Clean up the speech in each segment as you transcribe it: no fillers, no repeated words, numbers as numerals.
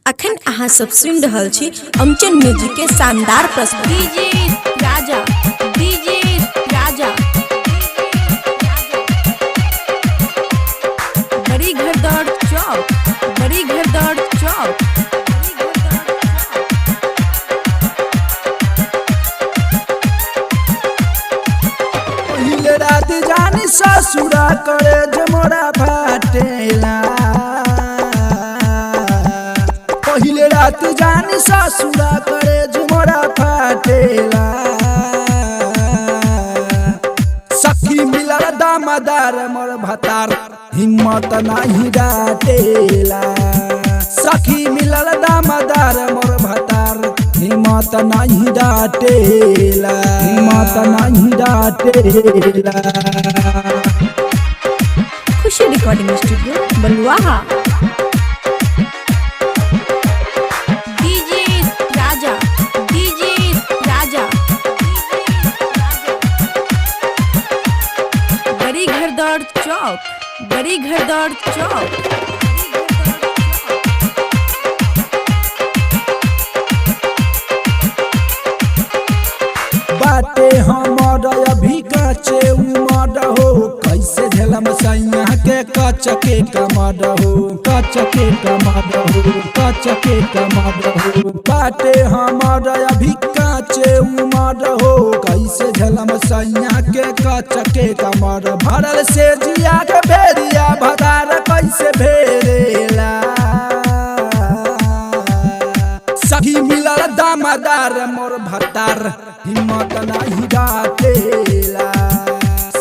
अखन अहाँ सब सुनि रहल छी अमचन म्यूजिक के शानदार प्रस्तुति। डीजे राजा, डीजे राजा, बड़ी घर दौड़ चौक, बड़ी घर दौड़ चौक। पहिले रात जानी ससुरा करे जमोरा फाटेला। पहिले रात जानी ससुरा करे जमोरा फाटेला। सखी मिलल दामदार मोर भतार हिम्मत नाही डाटेला। सखी मिलल दामदार मोर भतार हिम्मत नाही डाटेला। हिम्मत नाही डाटेला। Khushi recording studio Baluaha. DJ Raja, DJ Raja, बड़ी घर दौड़ चौक, बड़ी घर दौड़ चौक। बाटे हमर अभी काचे उमर हो, कैसे झेलम सैया के कच के कमर हो, कच के कमर हो, कच के कमर हो। बाटे हमर अभी काचे उमर हो, कैसे झेलम सैया के कच के कमर। भरल से जिया के भेरिया भदार कैसे भेरेला। सखी मिलल दामदार मोर भतार हिम्मत नाही डाटेला।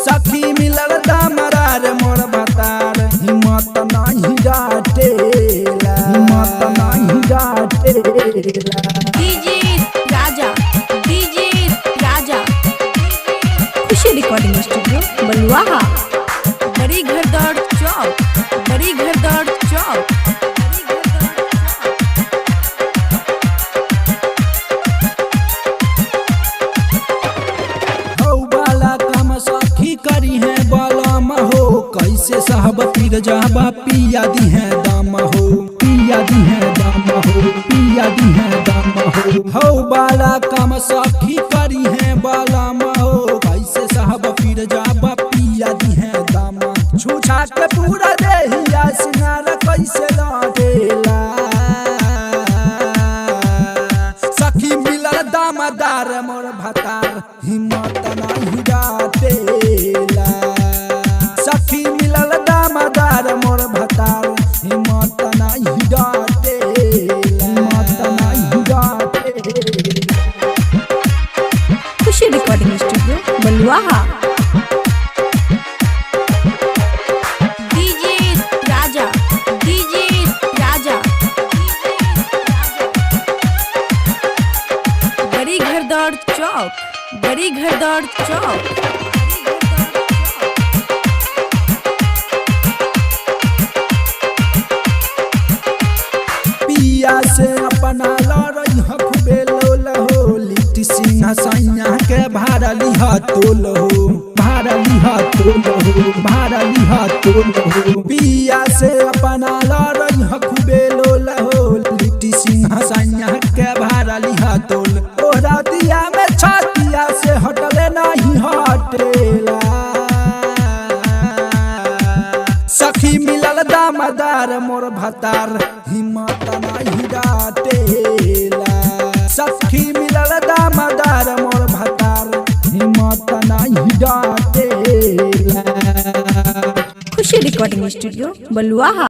सखी मिलल दामदार मोर भतार हिम्मत नाही डाटेला। हिम्मत नाही डाटेला। DJ Raja, DJ Raja, Khushi recording studio Baluaha. बड़ी घर दौड़ चौक, बड़ी घर दौड़ चौक। हौ बाला काम सखी करी है बलम हो, कैसे साहब पीर जाबा पिया दी है दाम हो, पिया दी है दाम हो, पिया दी है दाम हो। हौ बाला काम सखी करी है बलम हो, कैसे साहब पीर जाबा पिया दी है दाम। छूछा के पूरा देहिया सिंगार कैसे लौटेला। सखी मिलल दामदार मोर भतार हिम्मत नाही डाटेला। सखी मिलल दामदार मोर भतार हिम्मत नाही डाटेला। हिम्मत नाही डाटेला। Khushi recording studio Baluaha. DJ Raja, DJ Raja, बड़ी घर दौड़ चौक, बड़ी घर दौड़ चौक। पिया से अपना लड़ई खूबे लोल हो, लिट्टी सिंह सैया के भाड़ा लिह तोल हो, भाड़ा लिह तोल हो, भाड़ा लिह तोल हो। पिया से अपना लड़ई खूबे लोल हो, लिट्टी सिंह सैया के भाड़ा लिह तोल। ओ रातिया में छतिया से हटले नहीं हटेला। सखी मिलल दामदार मोर भतार हिम्मत नाही डाटेला। सखी मिलल दामदार मोर भतार हिम्मत नाही डाटेला। खुशी रिकॉर्डिंग स्टूडियो बलुआहा।